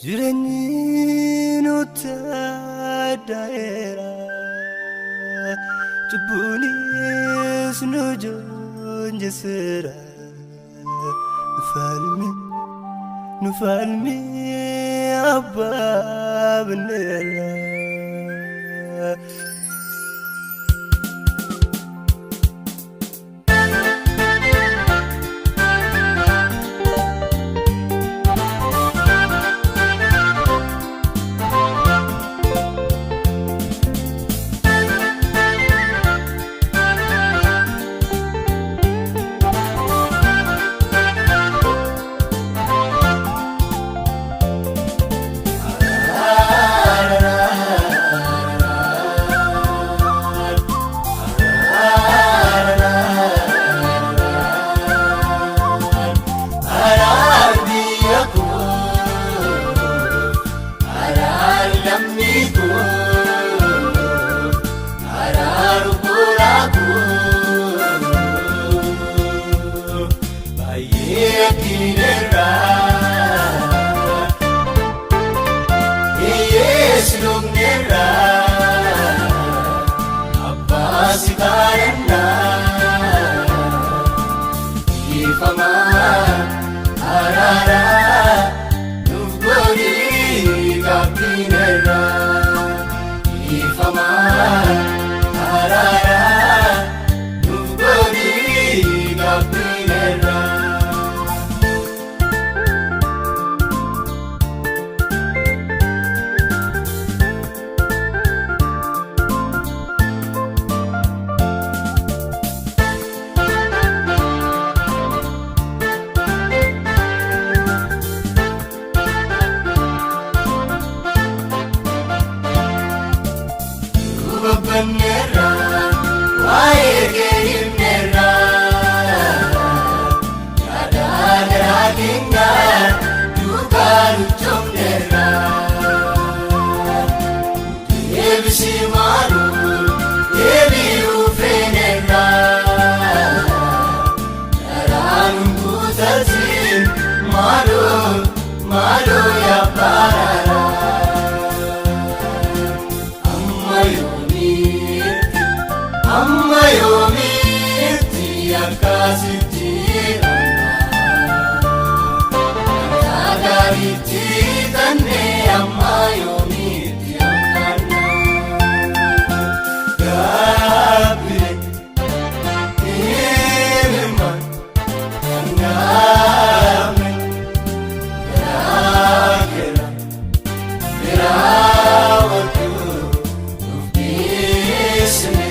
Jireenyi nutti addaa'eera, cubbuunis nu joonjesseera. Nu falmi, nu falmi, abbaa binneerra. Araar biyya koo, araar lammii koo, araar bu'uuraa koo, baay'ee rakkineerra, hiyyees lubneerra, abbaa si kadhannaa. Dhiifamaa araaraa nuuf godhii gaabbineerra. Dhiifamaa araaraa nuuf godhii gaabbineerra. Dubbanneerra, waa'ee kee himneerra, yaada garaa keenya duukaa nuchomneerra. Deebisii maaloo deebi'uu feeneerra, garaa nu kutatiin maaloo maaloo yaa baaraara. Amma yoomiitti, amma yoomiitti akkasitti jirama? Akka gaariitti tannee amma yoomiitti ammanna? Gaabbile himimmaan dhangaafne garaa keera biraawwatu nuuf dhiisne.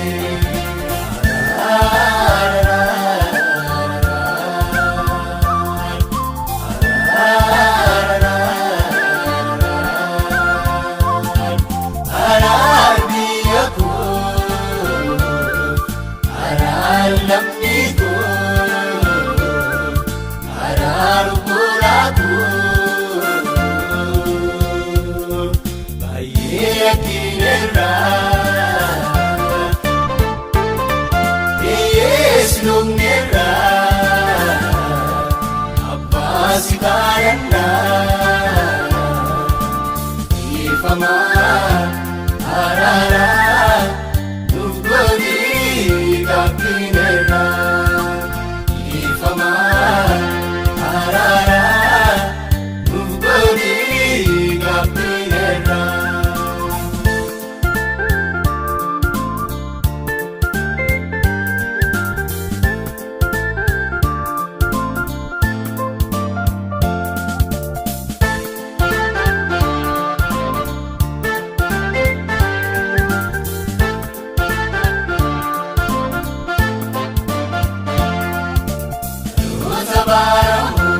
Araar biyya koo, araar lammii koo, araar bu'uuraa koo, baay'ee rakkineerra, hiyyees lubneerra, abbaa si kadhannaa. Dhiifamaa araaraa nuuf godhii gaabbineerra. Dhiifamaa araaraa nuuf godhii gaabbineerra. Dhaloota baaramoo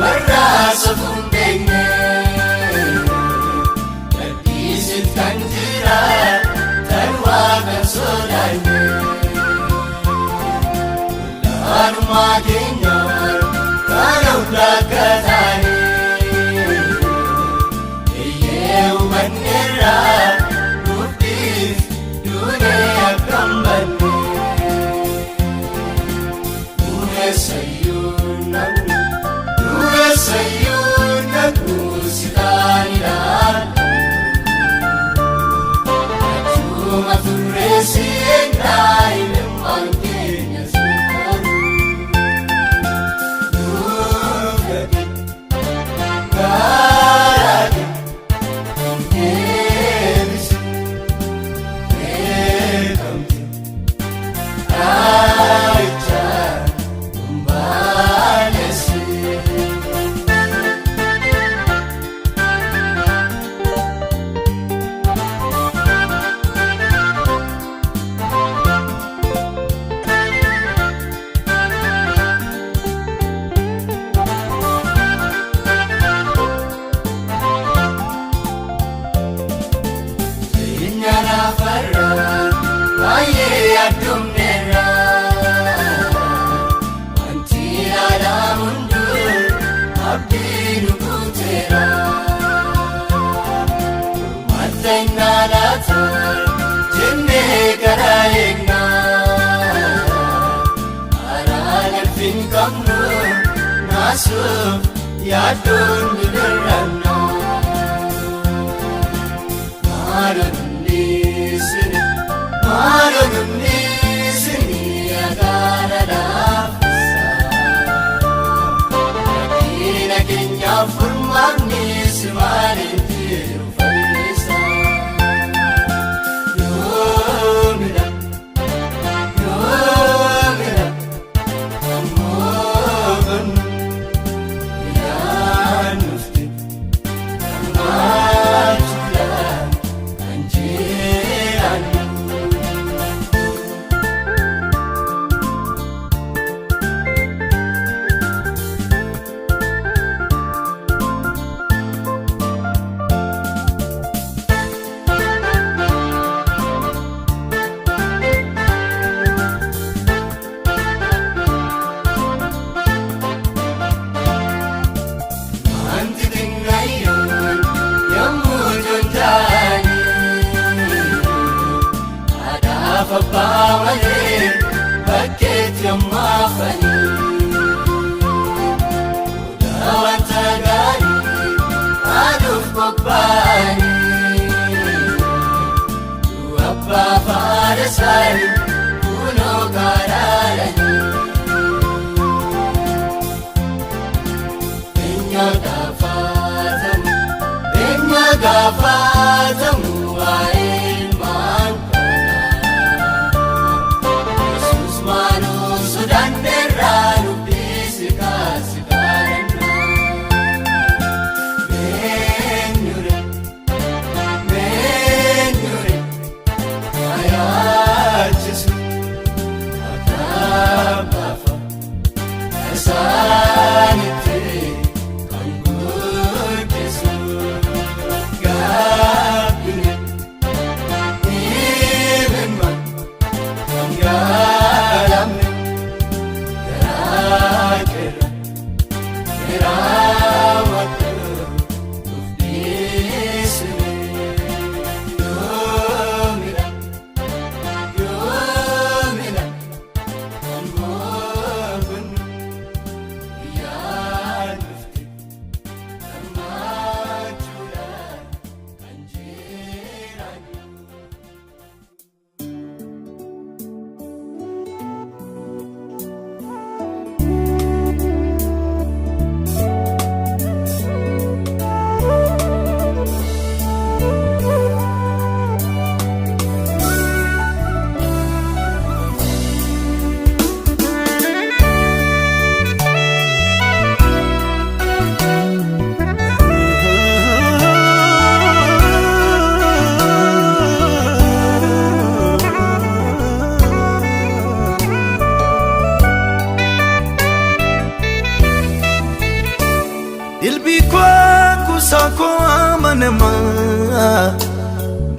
warra safuu hin beekne, gadhiisit kan jira tan waaqan sodaanne. Wallaalummaa keenyaan kana hunda akka taane, eeyyee hubanneerra, nuuf dhiis duunee akka hin banne. Duumessayyuu namni, duumessayyuu naqu si.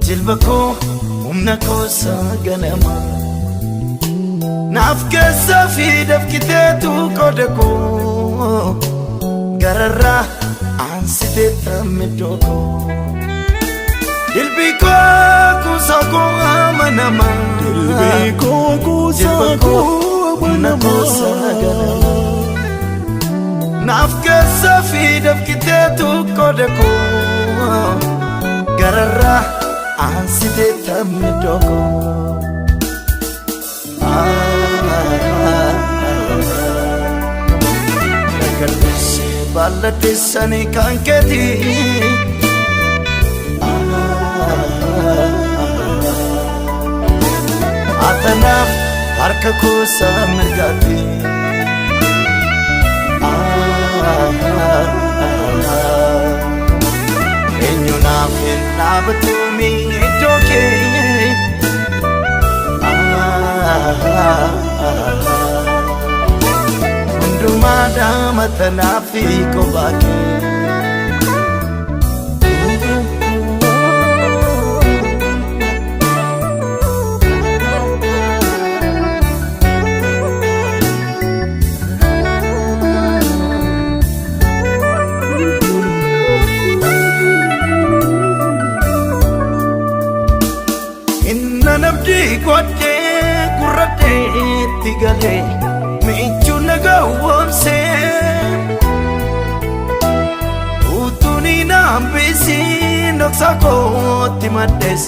Jilba koo humna koo ganama naaf keessa fi dafkiteetu qooda koo gararraa aansitee tammidoo koo Dilbii koo kuusaa koo amanama Dilbii koo kuusaa koo humna koo ganama naaf keessa fi dafkiteetu qooda koo gararraa aansitee tammidoo koo. Nagalleesse ballatteessanii kan keeti. Atanaaf harka kuusaa mirgaatti. Eenyu naaf hin dhaabatu iddoo kee. Hundumaa daamata naaf kophaa kee. Inna nabdii godhee gurradheetti galee miichuu na gowwoomsee utuun hin hambisiin dhoksaa kootti maddees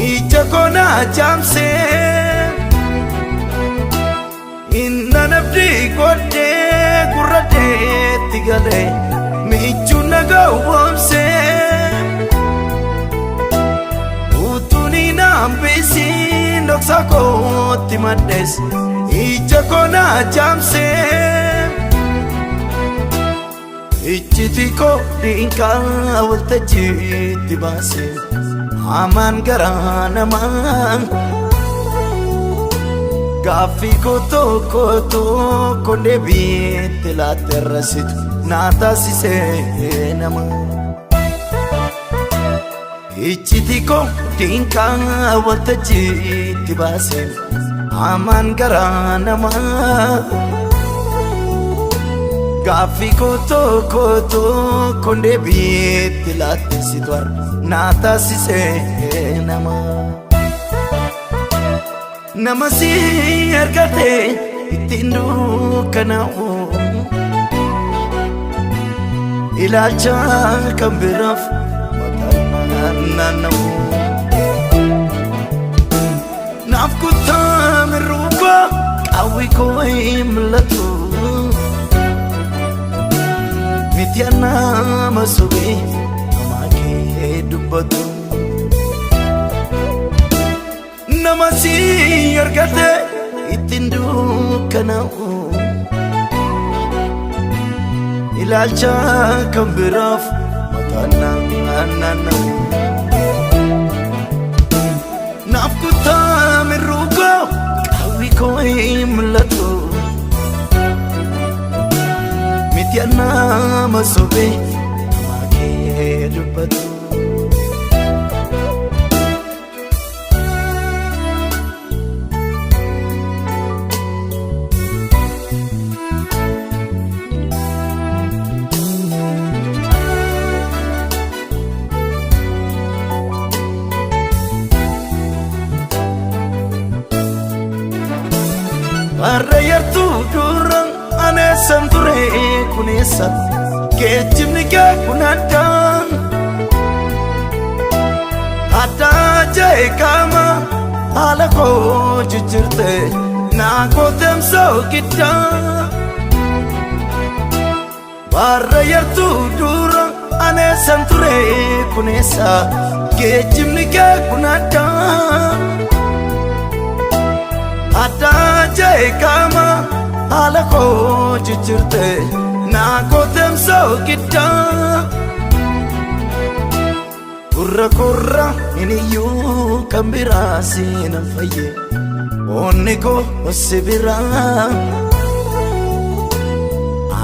ija koo na jaamsee. Inna nabdii godhee gurradheetti galee miichuu na gowwoomsee. Hambisiin dhoksaa kootti maddees ija koo na jaamsee. Ijjiti koo dhiinkaa waltajjiitti baasee hamaan garaa namaa. Gaaffii koo tokko tokko deebiitti laatte rasitu naa taasisee nama. Ijjiti koo dhiinkaa waltajjiitti baasee hamaan garaa namaa. Gaaffii koo tokko tokko deebiitti laatte situ naa taasisee nama. Nama si argate ittiin dukkanaa'u ilaalcha kan biraaf mataan naanna'u. Naaf kutaa mirruuba qawwi koo hin mul'atu. Miti nama sobee namaa kee dubbatu. Nama si argate ittiin dukkanaa'u ilaalcha kan biraaf mataan naanna'u. Naaf kutaa mirruuba qawwi koo hin mul'atu. Miti nama sobee namaa kee dubbatu. Warra yartuu dura aneessan ture kuneessa geejjibni kee kun addaa addaa jee qaama haala koo jijjiirte naa gootemsoo giddaa. Warra yartuu dura aneessan ture kuneessa geejjibni kee kun addaa. Addaa jee qaama haala koo jijjiirte naa gootemsoo giddaa. Gurra gurra hin iyyuu kan biraa siinan fayye onni koo si biraa.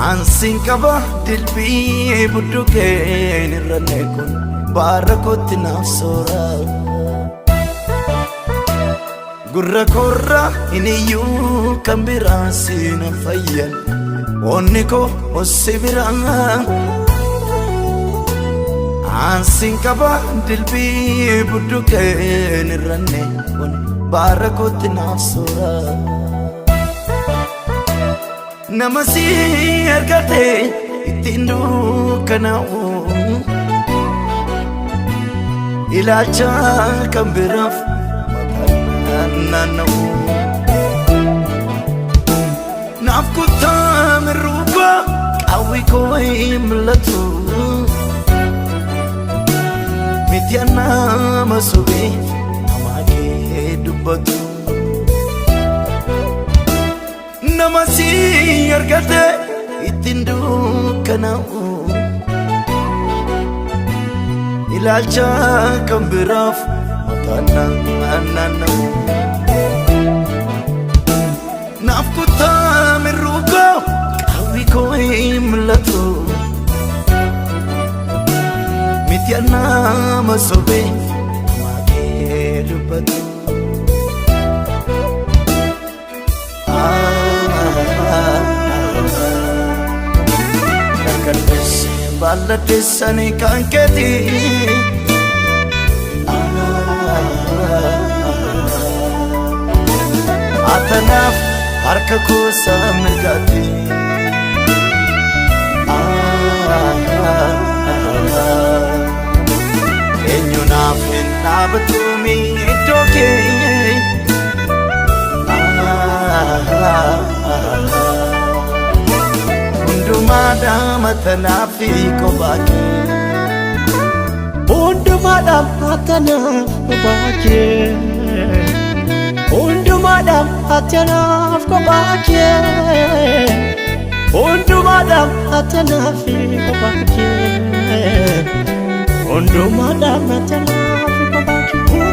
Ansiin qaba dilbii budduqeen irra kun baara kootti naaf soora. Gurra korra hin iyyuu kan biraa siinan fayyan onni koo si biraa. Ansiin qaba dilbii budduqeen irra kun baara kootti naaf soora. Nama si argate ittiin dukkanaa'u ilaalcha kan biraaf mataan naanna'u. Naaf kutaa mirruuba qawwi koo hin mul'atu. Miti nama sobee namaa kee dubbatu. Nama si argate ittiin dukkanaa'u. Ilaalcha kan biraaf mataan naanna'u. Naaf kutaa mirruuba qawwi koo hin mul'atu. Miti nama sobee namaa kee dubbatu. Dargaggeessi baalladheessanii kan keeti. Atanaaf harka kuusaa mirgaatti. Eenyu naaf hin dhaabatuumi iddoo kee. Hundumaadhaa matanaa fi kophaa kee. Hundumaadhaaf atanaaf kophaa kee. Hundumaadhaaf atanaaf kophaa kee. Hundumaadhaaf atanaaf kophaa kee. Hundumaadhaaf atanaaf kophaa kee.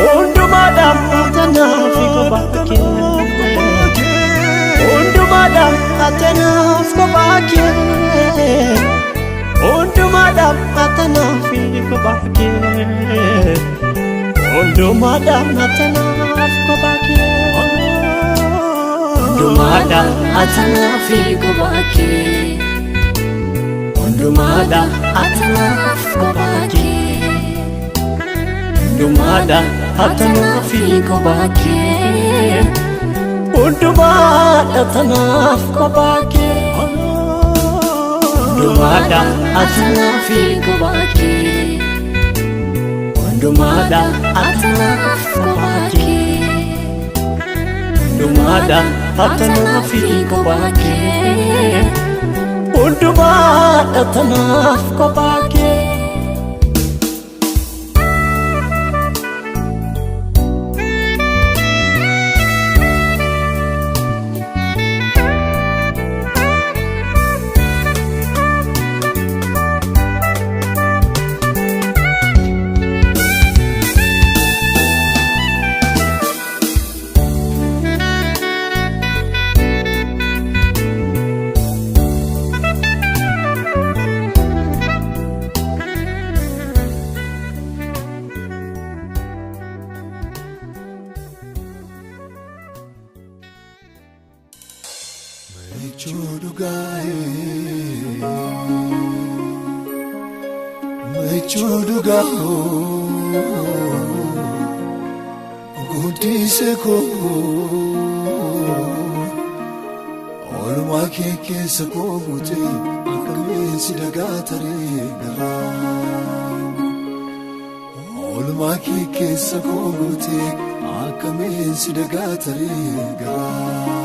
Hundumaadhaaf atanaaf kophaa kee. Hundumaadhaaf atanaaf kophaa kee. Hundumaadhaaf atanaaf kophaa kee. Hundumaadhaaf atanaaf kophaa kee. Hundumaadhaaf atanaaf kophaa kee. Hundumaadhaaf Atanaaf kophaa kee. Hundumaadhaaf atanaaf kophaa kee. Hundumaadhaaf atanaaf kophaa kee. Hundumaadhaaf atanaaf kophaa kee. Hundumaadhaaf Atanaaf kophaa kee. Hundumaadhaaf atanaaf kophaa kee. Hundumaadhaaf atanaaf kophaa kee. Michuu dhugaa'ee, michuu dhugaa'oo, guddise koo, oolmaa kee keessa koo guutee akkamiin si dagaa taree garaa. Oolmaa kee keessa koo guutee akkamiin si dagaa taree garaa.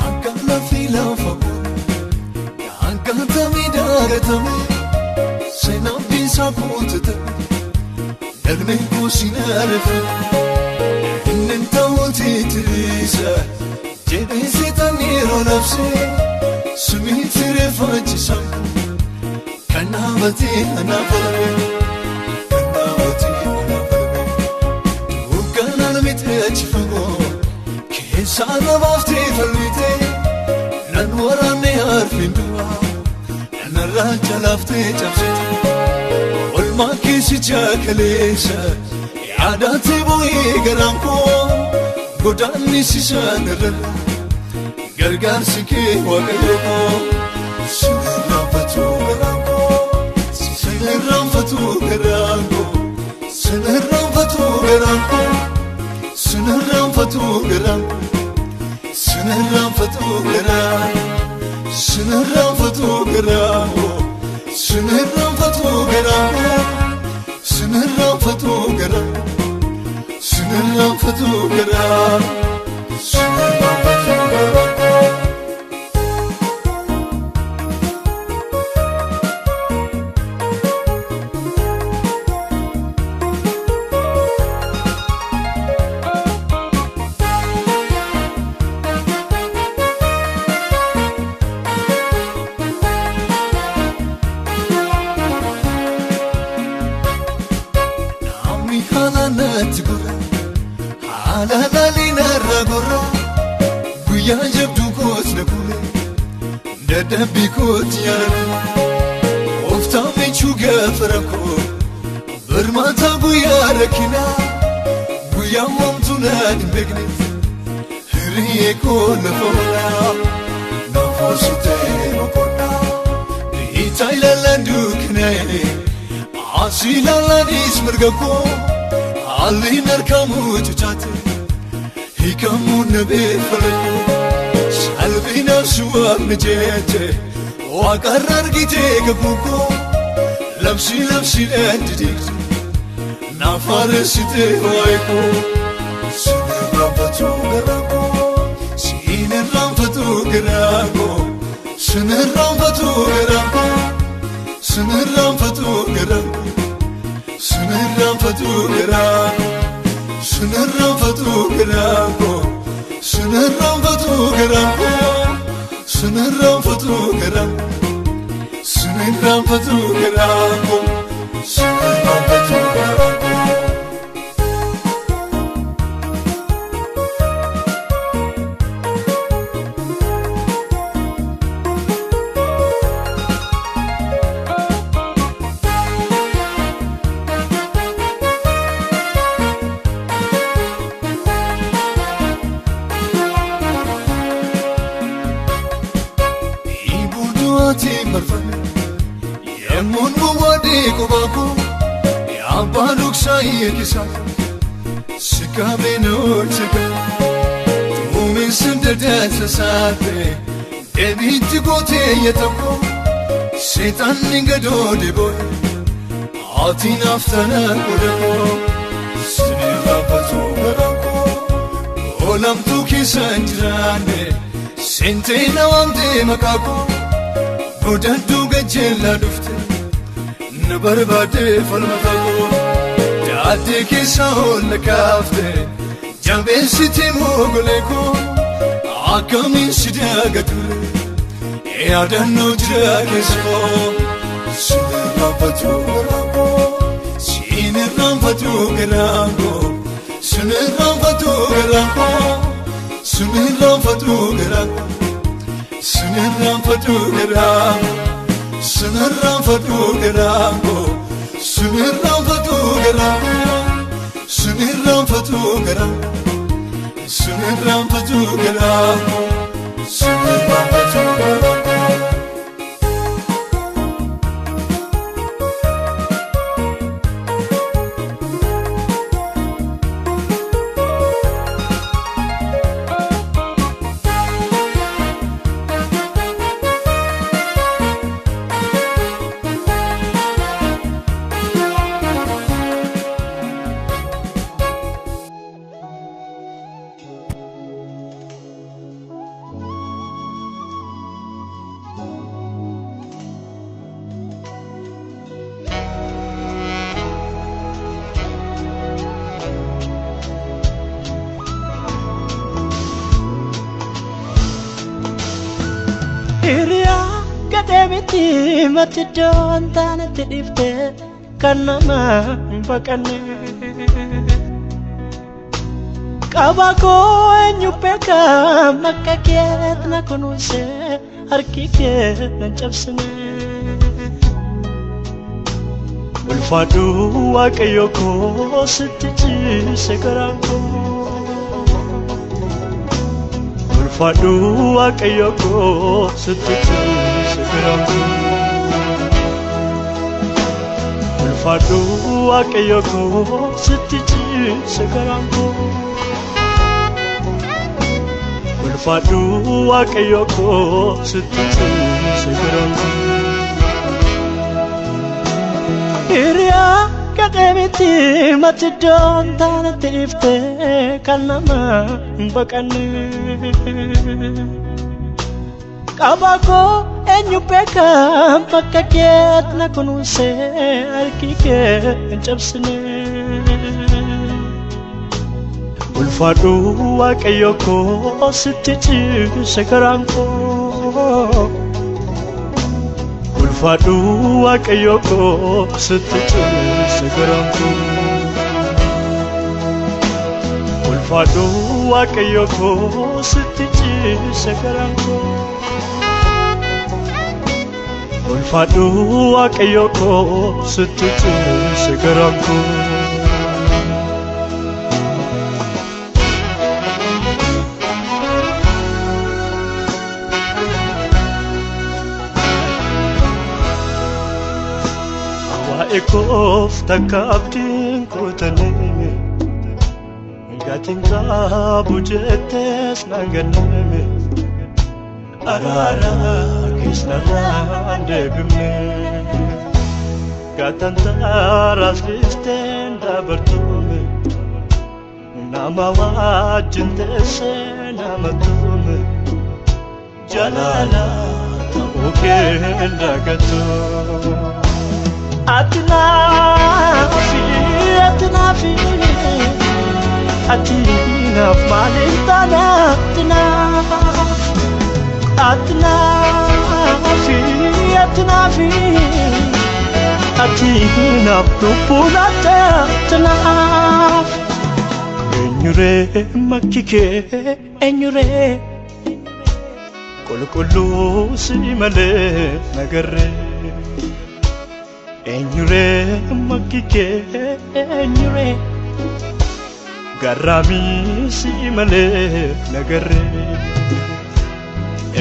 Akka lafti lafa akka tamii daagatame seenaan bisaa kuutata dagmeen kuusin arife inni ta'uuti tiriisa jedhee seetaan yeroo nafse sumii tireeffachisa kan dhaabatee anaaf falme kan dhaabatee anaaf falme dukkanaan miti achi fagoo. Keessaa na baaftee falmite nan waraanne harfiin du'a narraa calaaftee cabsite olmaa keessi jaakaleessa yaadaatee boo'ee garaan koo godaanni sisaan irra gargaarsi kee waaqayyo koo sinirraanfatu garaan koo sinirraanfatu garaan koo sinirraanfatu garaan koo sinirraanfatu garaan koo sinirraanfatu garaan sinirraanfatu garaan koo sinirraanfatu garaan koo sinirraanfatu garaan sinirraanfatu garaan sinirraanfatu garaan koo. Namni haala natti gurra haala laalee narra gurra guyyaa jabduu koos na kure dadhabbii kooti yaadame ooftaa michuu gaafa rakkoo birmaataa guyyaa rakkinaa guyyaa moomtuu naan hin beekne hiriyyee koo lafa onaa nafoositee boqonnaa dhiitaa ilaalaan dukkanaa'e. Asiilaalaanis mirga koo haalli narkamu cucaate hiikamuu nabee faladhu salphina suwaafni jeete waaqarra argitee kakuu koo labsi labsiidhaan didiigte naaf haaressitee waa'ee koo sinirraanfatu garaa koo sinirraanfatu garaa koo sinirraanfatu garaa koo. Sinirraanfatu garaa sinirraanfatu garaa sinirraanfatu garaa koo sinirraanfatu garaa koo sinirraanfatu garaa sinirraanfatu garaa koo sinirraanfatu garaa koo. Ibuduuti marfame yemmuun waadee kophaa abbaan dhoksaa eegisaa si qabeen hojjeta duumessi dadaansa saate deebiitti gootee yetakko seexanni gadoo dibooye ati naaf tana godhakoo sinirraanfatu garaan koo olamtuu keessa hin jiraanne seentee na waamtee maqaa koo godhadhuu gajjeellaa dhufte na barbaadee falmata koo daaddee keessa ol na kaafte jabeessitee mogolee koo akkamiin si dagature yaadannoo jira keessa koo sinirraanfatu garaan koo sinirraanfatu garaan koo sinirraanfatu garaan koo sinirraanfatu garaan koo sinirraanfatu garaan sinirraanfatu garaan koo sinirraanfatu garaan sinirraanfatu garaan sinirraanfatu garaan koo sinirraanfatu garaan koo. Hiriyaa gadhee miti mati iddoon taanetti dhiifte kan nama hin baqanne. Qaba koo eenyu beeka makka keet na kunuunse harki kee na cabsine. Ulfaadhu Waaqayyo koo sitti ciise garaan koo. Ulfaadhu Waaqayyo koo sitti ciise garaan koo. Ulfaadhu Waaqayyo koo sitti ciise garaan koo. Ulfaadhu Waaqayyo koo sitti ciise garaan koo. Hiriyaa gadhee miti mati iddoon taanetti dhiiftee kan nama hin baqanne. Qabaa koo eenyu beeka bakka keet na kunuunsee harki kee hin cabsine. Ulfaadhu Waaqayyo koo sitti ciise garaan koo. Ulfaadhu Waaqayyo koo sitti ciise garaan koo. Ulfaadhu Waaqayyo koo sitti ciise garaan koo. Ulfaadhu Waaqayyo koo sitti ciise garaan koo. Waa'ee koof takka abdiin kutaneme gatiin qabu jettees naan ganname araara kees narraan deebifne gaatan taaraas dhiifteen dabartume nama wajjin teessee nama tume jalaala ta'uu kee hin dagatu. Ati naafi, ati naafi, ati naaf maaliif taane ati naaf. Ati naafi, ati naafi, ati naaf lubbuu laatte ati naaf. Eenyuree makki kee eenyuree qulqulluu si malee nagarree. Eenyuree makki kee eenyuree garraamii si malee nagarree.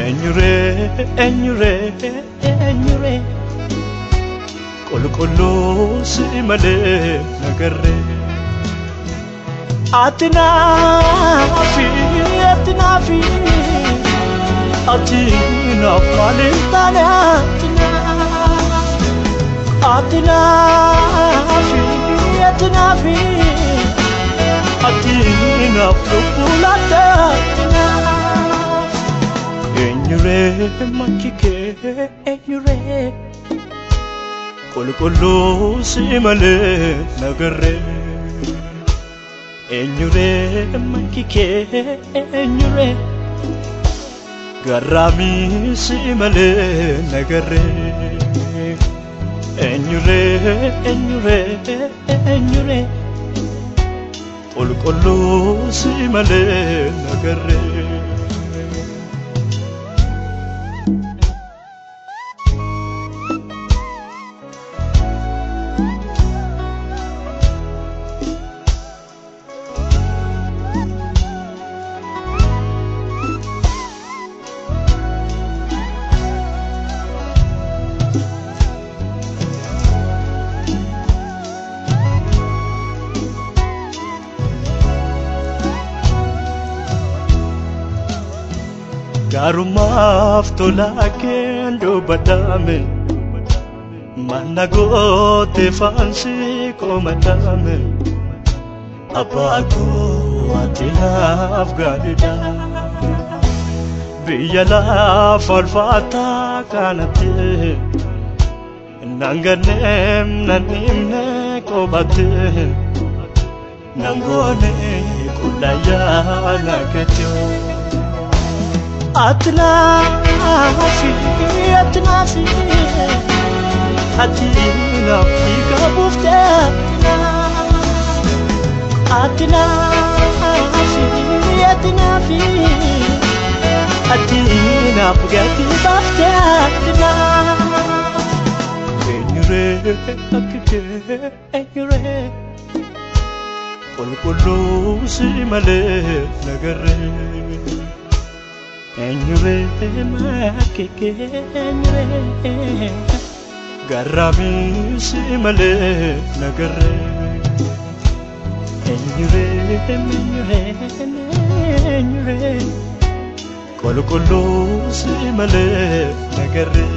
Eenyuree eenyuree eenyuree qulqulluu si malee nagarree. Ati naafi ati naafi ati naaf maaliif taane ati naaf. Ati naafi ati naafi ati naaf lubbuu laatte ati naaf. Eenyuree makki kee eenyuree qulqulluu si malee nagarree. Eenyuree makki kee eenyuree garraamii si malee nagarree. Eenyuree eenyuree eenyuree qulqulluu si malee nagarree. Gaarummaaf tolaa keen dubbadhaame manna goote faansi komadhaame abbaa koo ati naaf gaariidha biyya lafa ulfaataa kanatti nan ganneem nan himne qobatte nan goone qullayyaa nagate. Ati naafi ati naafi ati naaf dhiiga buufte ati naafi ati naafi ati naaf gatii baafte ati naaf. Eenyuree Eenyuree akki kee eenyuree qulqulluu si malee nagarree eenyuree akki kee eenyuree garraamii si malee nagarree eenyuree eenyuree eenyuree qulqulluu si malee nagarree.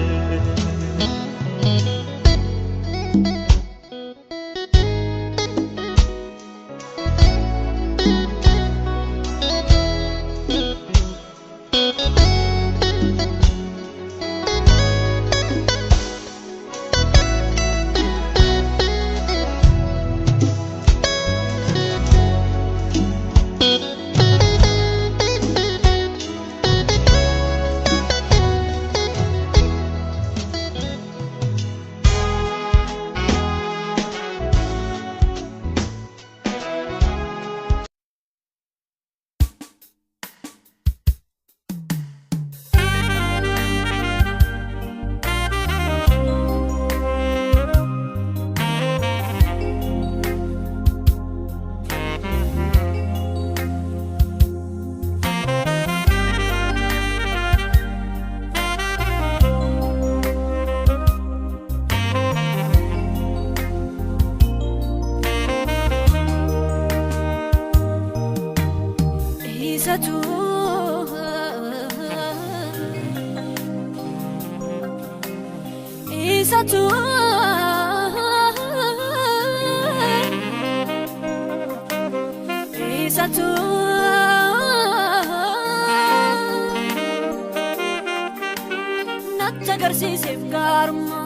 Isatu Isatu Isatu Natti agarsiiseef gaarummaa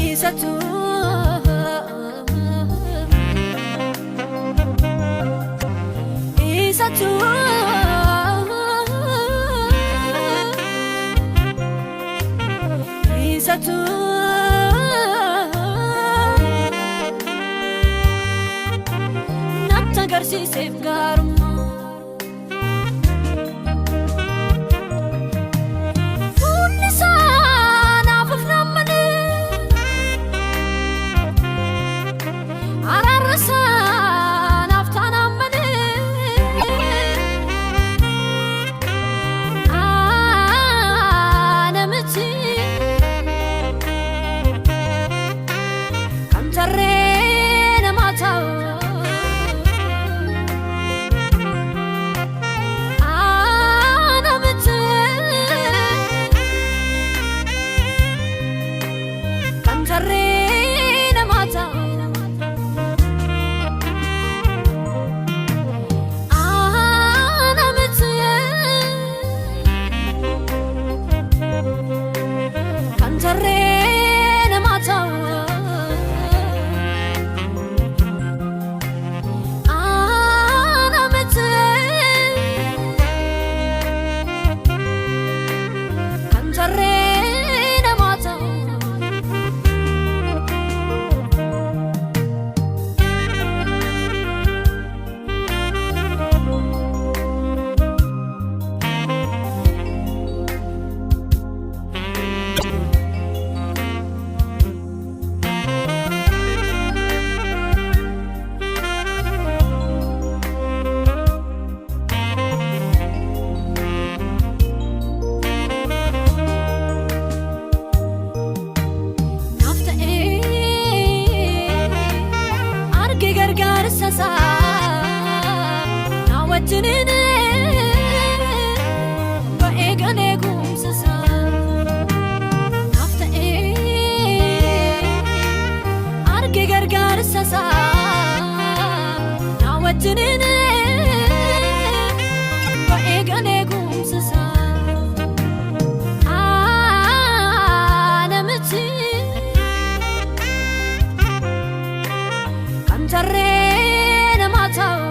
Isatu Isatu Isatu Natti agarsiiseef gaarummaa Fuulli isaa naaf of naammalee Araarri isaa naaf taanaan malee Namichi kan tarree namaa ta'u Namichi kan tarree namaa ta'u. Kan tarree namaa ta'u. Kan tarree namaa ta'u. Naaf ta'ee arge gargaarsa isaa na wajjiniin ba'ee galee gumsa isaa. Naaf ta'ee arge gargaarsa isaa na wajjiniin ba'ee galee gumsa isaa. Namichi kan tarree namaa ta'u.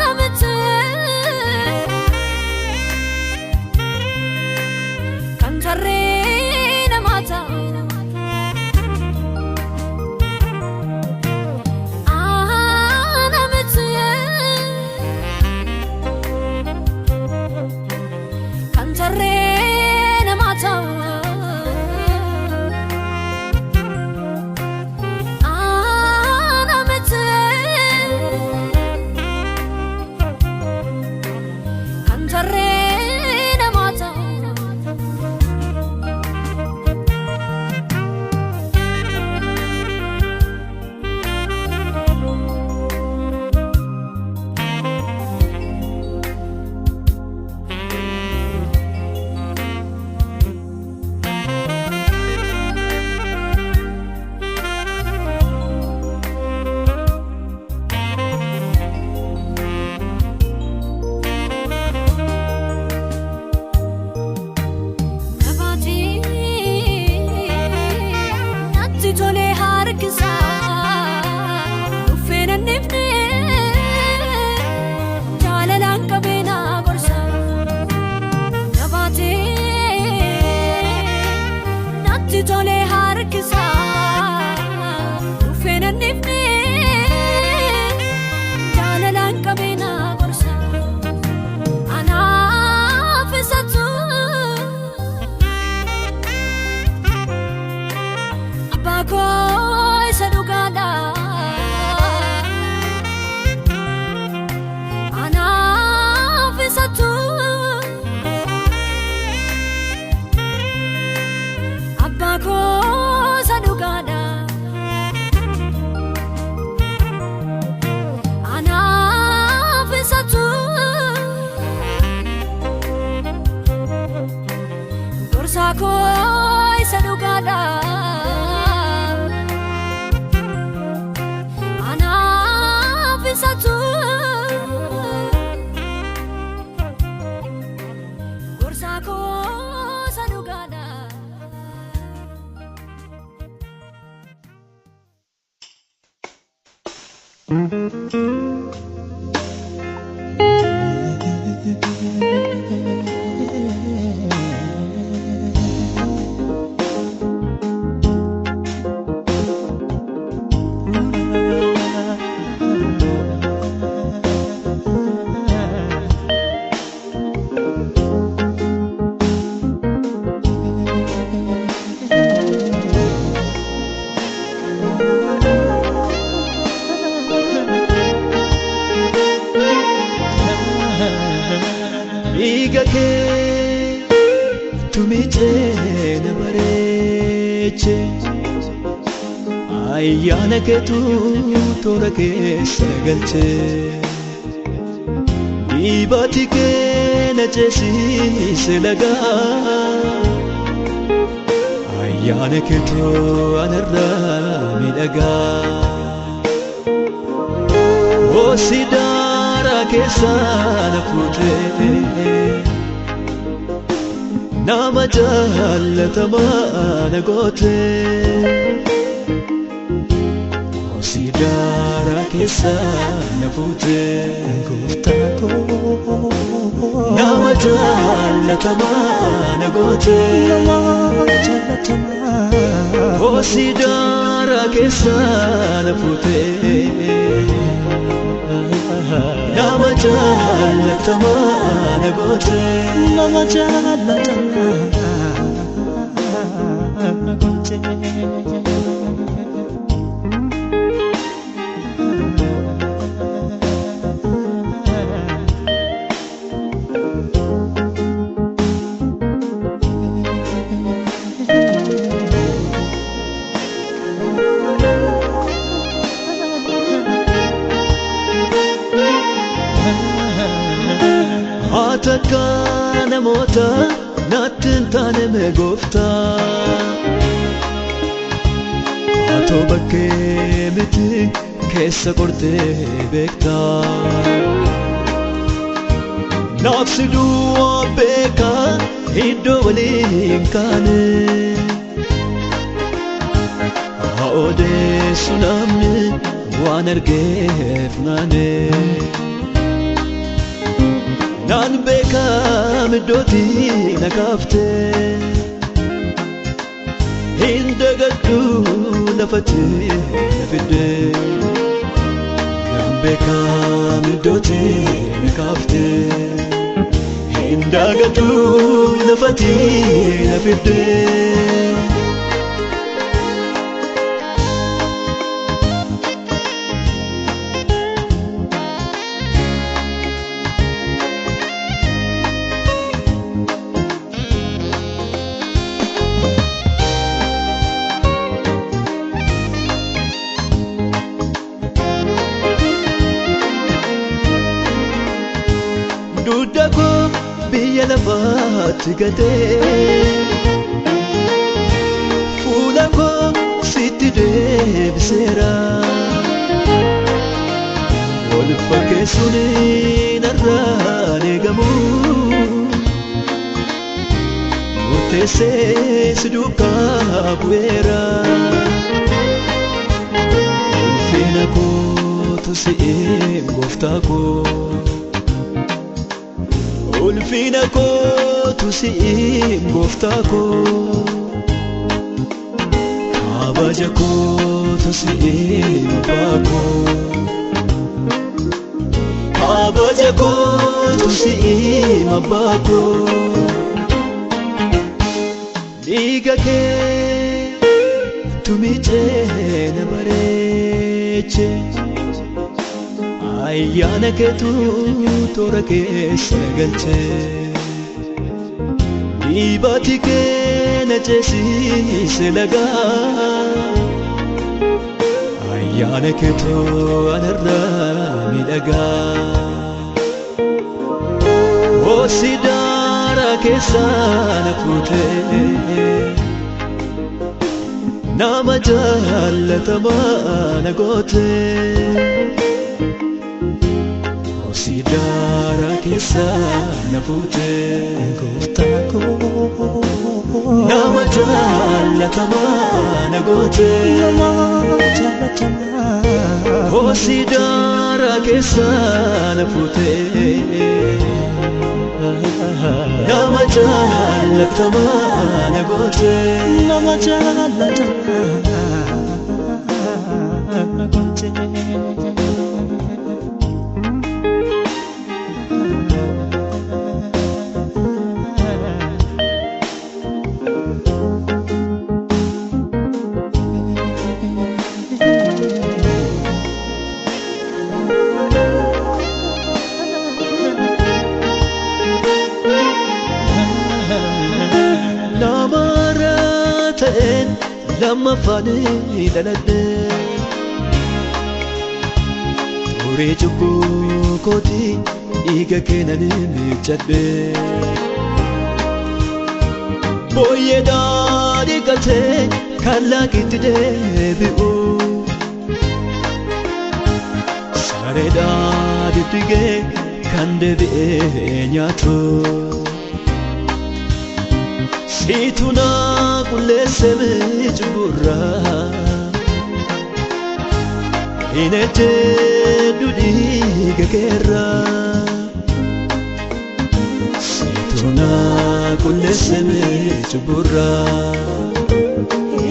Namichi kan tarree namaa ta'u. Namichi. Gorsaa koo isa dhugaadha. Anaaf isatu gorsaa koo isa dhugaadha. Dhiiga kee tumichee na bareeche ayyaana keetu toora keessa na galche dhiibaati kee na ceesise lagaa ayyaana keetu anarraa miidhagaa. Osidara keessa na fuutee nama jaallatamaa na gootee. Osidara keessa na fuutee Gooftaa koo nama jaallatamaa na gootee. Nama jaallatamaa Osidara keessa na fuutee nama jaallatamaa na gootee. Nama jaallatamaa na gootee. Haataka namoota natti hin taane mee gooftaa. Atoo bakkee miti keessa qortee beektaa. Naafsi duwwaa beekaa iddoo waliin kaane. Haa odeessu namni waan argeef naane. Naan beekam iddootti na kaaftee hin dagadhu lafatti na fiddee. Naan beekam iddootti na kaaftee hin dagadhu lafatti na fiddee. Dugda koo biyya lafaatti gatee fuula koo sitti deebiseera. Wal fakkeessuun narraan eegamu murteessee si duukaa bu'eera. Ulfina kootu si'een gooftaa koo. Ulfina kootu si'in gooftaa koo. Kabaja kootu si'in abbaa koo. Kabaja kootu si'in abbaa koo. Dhiiga kee tumichee na bareeche. Ayyaana keetu toora keessa na galche. Dhiibaati kee na ceesise lagaa. Ayyaana keetu anarraa miidhagaa. Osidara keessaa na fuutee nama jaallatamaa na gootee Kosii daaraa keessaa na fuutee Gooftaa koo nama jaallatamaa na gootee nama jaallatamaa Kosii daaraa keessaa na fuutee nama jaallatamaa na gootee nama jaallatamaa na gootee. Nama ta'een lammaffaan dhaladhe Horii cubbuu kootii dhiiga keenan miiccadhe Booyyee daadhii galtee kan laaqitti deebi'u Sareedhaa diddigee kan deebi'ee nyaatu. Siitu na qulleesse cubburraa hin ejjedhu dhiiga keerraa. Siitu na qulleesse cubburraa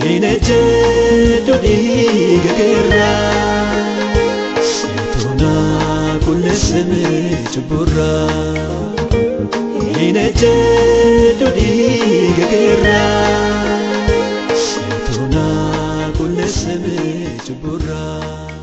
hin ejjedhu dhiiga keerraa. Siitu na qulleesse cubburraa. Hin ejjedhu dhiiga keerraa. Siitu na qulleesse cubburraa.